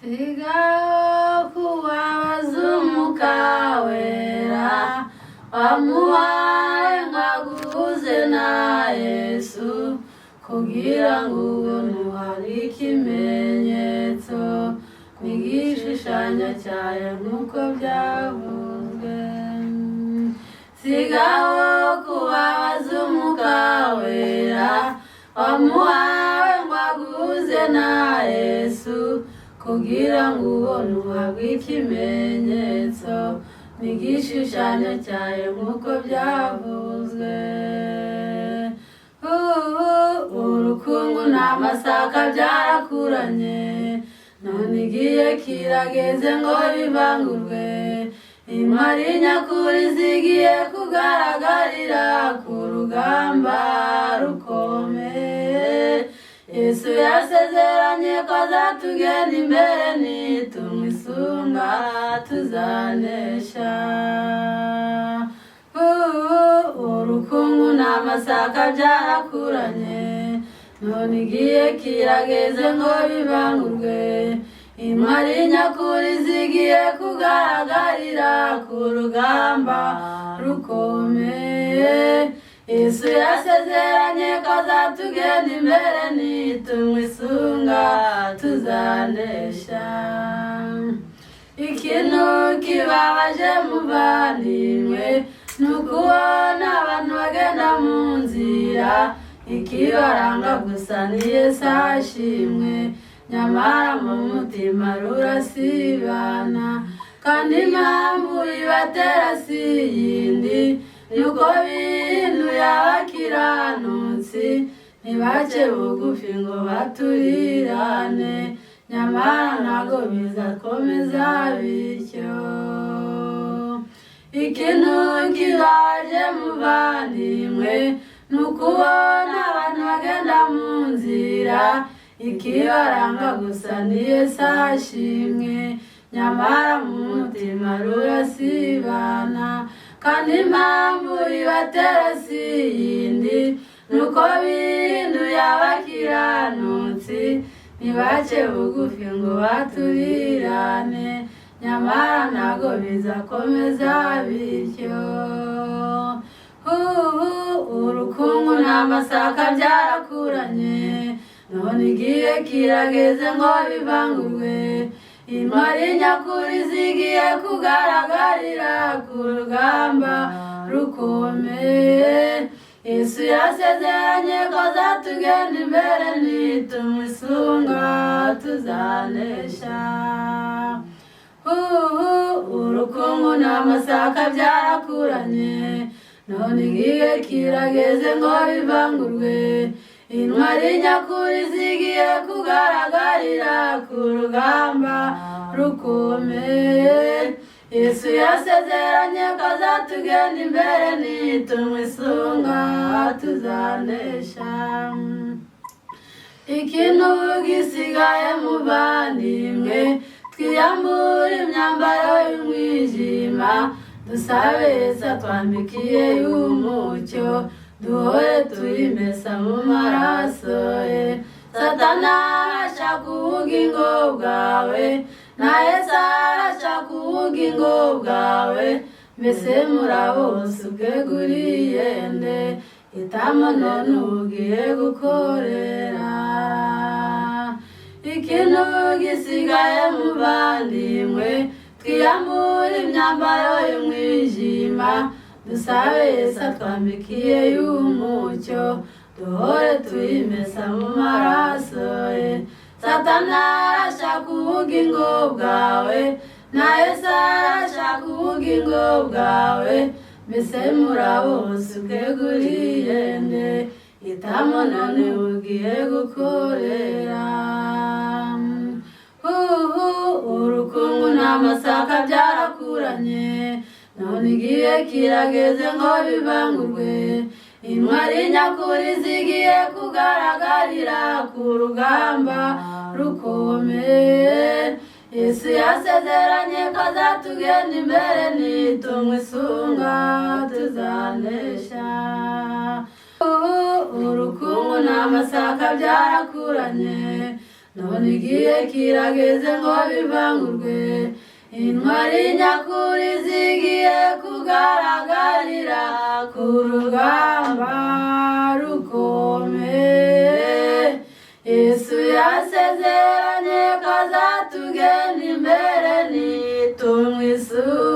Sigaho kubabaza Umwuka Wera wamuhaye ngo aguhuze na Yesu, kugira ngo ubone uhari ikimenyetso n'igishushanyo cyayo nk'uko byavuzwe. Sigaho kubabaza Umwuka Wera wamuhawe ngo aguhuze na Yesu, kugira ngo ubone uhabwe ikimenyetso n'igishushanyo cyayo nk'uko byavuzwe. Urukungu n'amasaka byarakuranye, none igihe kirageze ngo bivangurwe. Intwari nyakuri zigiye kugaragarira ku rugamba rukomeye. Yesu yasezeranye ko azatugenda imbere, nitumwisunga tuzanesha. Urukungu n'amasaka byarakuranye, none igihe kirageze ngo bivangurwe. Intwari nyakuri zigiye kugaragarira ku rugamba rukomeye. Yesu yasezeranye ko azatugenda imbere, nitumwisunga tuzanesha. Ikintu kibabaje, muvandimwe, ni ukubona abantu bagenda mu nzira ikibaranga gusa ni Yesu ashimwe, nyamara mu mutima rurasibana. Kandi impamvu ibatera si yindi, ni uko bihinduye abakiranutsi, ntibace bugufi ngo baturirane. Nyamara ntabwo bizakomeza bityo. Ikintu kibaje, muvandimwe, ni ukubona abantu bagenda mu nzira ikibaranga gusa ni Yesu ashimwe, nyamara mu mutima rurasibana. Kandi impamvu ibatera si yindi, ni uko bihinduye abakiranutsi, ntibace bugufi ngo baturirane. Nyamara ntabwo bizakomeza bityo. Urukungu n'amasaka byarakuranye, none igihe kirageze ngo bivangurwe. Intwari nyakuri zigiye kugaragarira ku rugamba rukomeye. Yesu yasezeranye ko azatugenda imbere, nitumwisunga tuzanesha. Urukungu n'amasaka byarakuranye, none igihe kirageze ngo bivangurwe. Intwari nyakuri zigiye kugaragarira ku rugamba rukomeye. Yesu yasezeranye ko azatugenda imbere, nitumwisunga tuzanesha. Ikintu gisigaye, muvandimwe, twiyambure imyambaro y'umwijima, dusabe Yesu atwambikiye y'umucyo, duhore tuyimesa mu maraso ye. Satana arashaka ubugingo bwawe, na Yesu arashaka ubugingo bwawe. Mbese muri abo bose ubweguriye nde? Hitamo none ugiye gukorera. Ikintu gisigaye, muvandimwe, twiyambure imyambaro y'umwijima, dusabe Yesu atwambikiye y'umucyo, duhore tuyimesa mu maraso ye. Satana arashaka ubugingo bwawe, na Yesu arashaka ubugingo bwawe. Mbese muri abo bose ubweguriye nde? Hitamo none ugiye gukorera. Urukungu n'amasaka byarakuranye, none igihe kirageze ngo bivangurwe. Intwari nyakuri zigiye kugaragarira ku rugamba rukomeye. Yesu yasezeranye ko azatugenda imbere, nitumwisunga tuzanesha. Urukungu n'amasaka byarakuranye, None igihe kirageze ngo bivangurwe. Intwari nyakuri zigiye kugaragarira ku rugamba rukomeye. Yesu yasezeranye ko azatugenda imbere nitumwisunga.